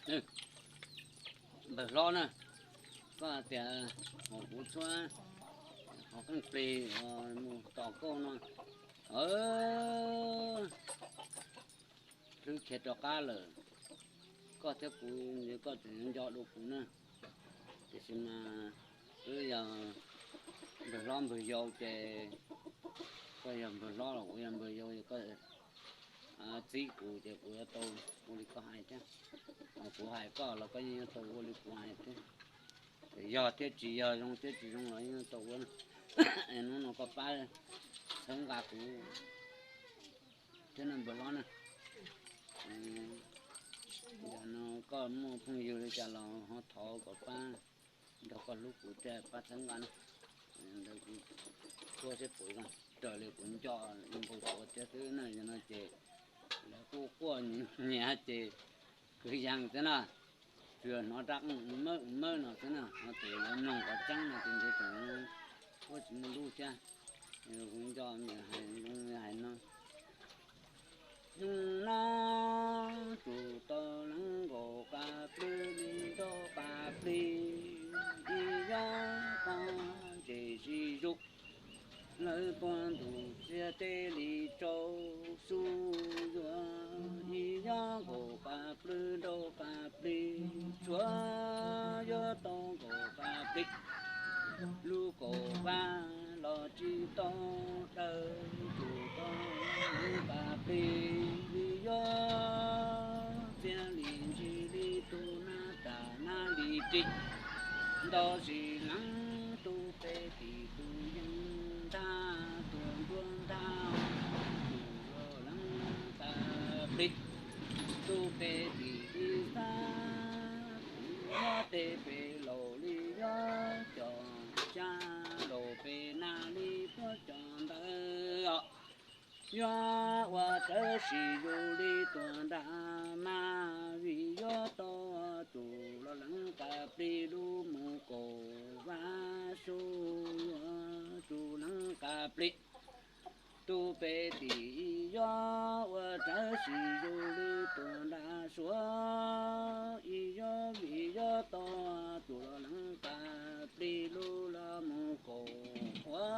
Npawg hlob na, koj tias kom kuv tshuab qhov qeej plig mus tos koj no, hlwb khiav rov qab lawm. Koj thiab kuv, koj tseem nco dua kuv na. Tiam sis mas wb yog npawg hlob npawg yau ces koj yog npawg hlob los kuv yog npawg yau, koj txib kuv ces kuv yuav tau ua li koj hais thiab. Kuv hais koj los koj yeej yuav tau ua li kuv hais thiab. Yog thiab tsis yog, zoo thiab tsis zoo los yeej yuav tau ua. Hnub no koj pab txhawb nqa kuv thiab na npawg hlob na. Yog no koj muaj phooj ywg li cas los ho thov kom pab nrog koj hlub kuv thiab pab txhawb nqa na. Ntawd kuv tshuab seb puas zoo raws li kuv nco nkaus xwb thiab xwb na. Yog no ces lawv kuj quaj nyiav ces kwv yees thiab na. Tsuas hnov rab qeej mawb mawb no xwb na, ho tus lawv mloog qhov tseeb no ces ntshe tseem quaj tsis muaj lub thiab. Kuv nco hais zoo hais no. Hnub no tsum tau leej nkaus qab plwb li nrauj qab plig, ib yob qab ntses sib zug, lawv puag ntuj txiag teb li rau su yuav, ib yob nkaus qab plwb nrauj qab plig, tshuav yuav tau nkaus qab plig, lub kaum qab los tsis tau daws, tsum tau leej qab plig li yob txiag li ntsis li tus nab tas nab li ris, ntau sis leej tus pem tim tus yeej ntag, tus nruab ntag, tus los leej qab plig, tus pem tim ib sab, tus nyob tej pem laus li yob cov xya, laus pem nab li puab cov ntawd os. Yuav ua rawv sis yus li tuam nram mas, vim yuav tau tus los leej qab plig lub mus kaum vaj su yuav tus leej qab plig. Tus pem tim ib yob ua rawv sis yus li tuam nram suav, ib yob vim yuav tau tus los leej qab plig lub los mus kaum ua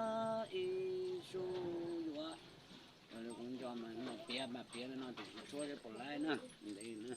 ib su yuav. Kuv nco mas piav mas piav li no tiam sis tshuab seb puas laib na. Ntev na.